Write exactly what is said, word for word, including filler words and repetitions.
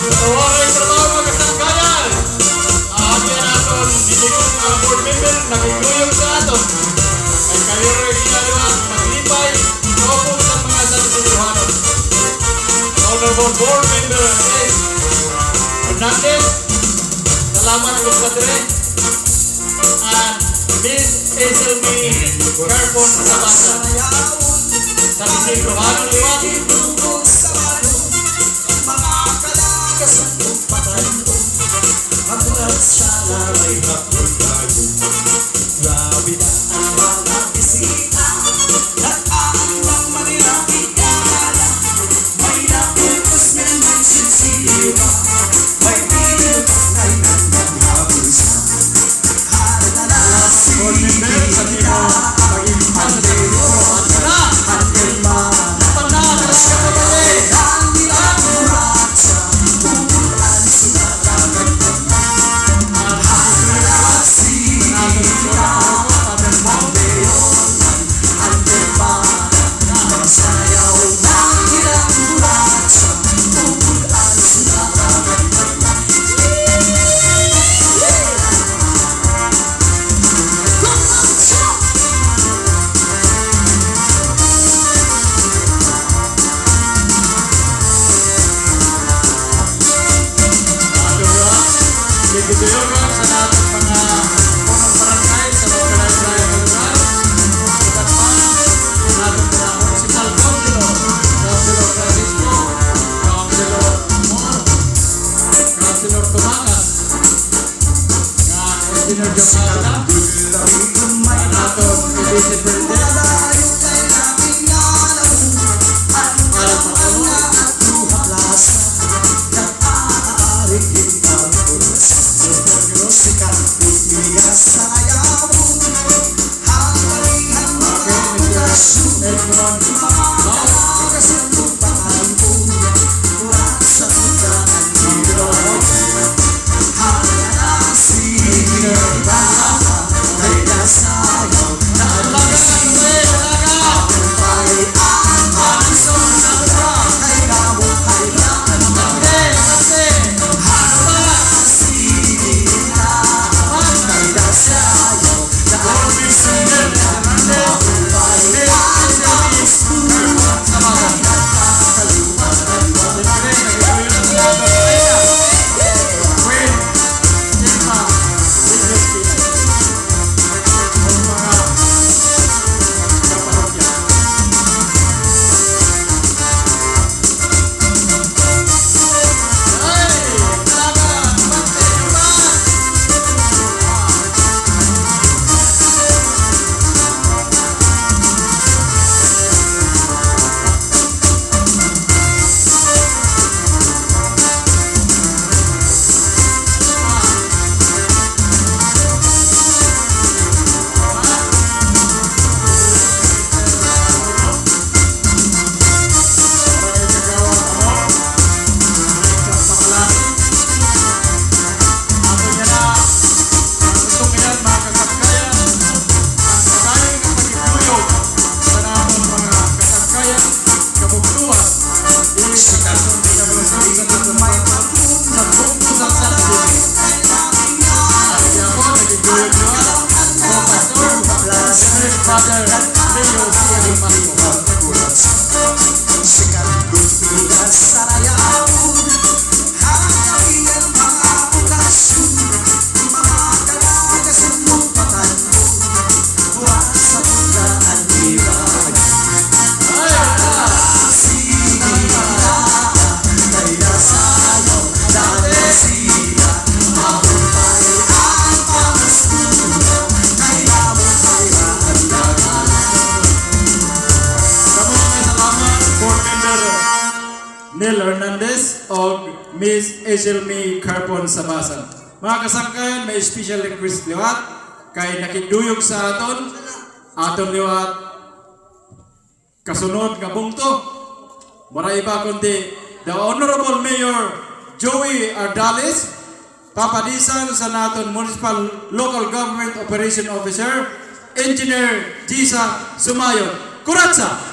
Sa waray trabaho, mga kasangkayan, adi an aton dili ko nga board member, nakiguyog sa aton. Kay kayo rin siya liwat, maglipay, kaupod sa mga San Isidrohanon. Honorable Board Member Ace Hernandez, salamat, compadre. An Miss Hazelmy Carpon Sabasa. Sa Distrito Mano liwat. Aton ra, gitutuyoran sa aton mga punong barangay sa mga kalain-lain nga lugar. Uban pa, aton mga municipal councilor, Councilor Francisco, Councilor Amor, Councilor Tumakas, nga engineer Jamal, an aton vice president, Kamo nga salamat, Board Member Nel Hernandez og Miss Hazelmy Carpon Sabasan. Mga kasangkayan, may special request liwat kay nakigduyog sa aton, aton liwat kasunod nga bungto. Waray iba kundi the Honorable Mayor Joey Ardales, papadisan sa naton Municipal Local Government Operation Officer, Engineer Jisa Sumayon. Kuratsa!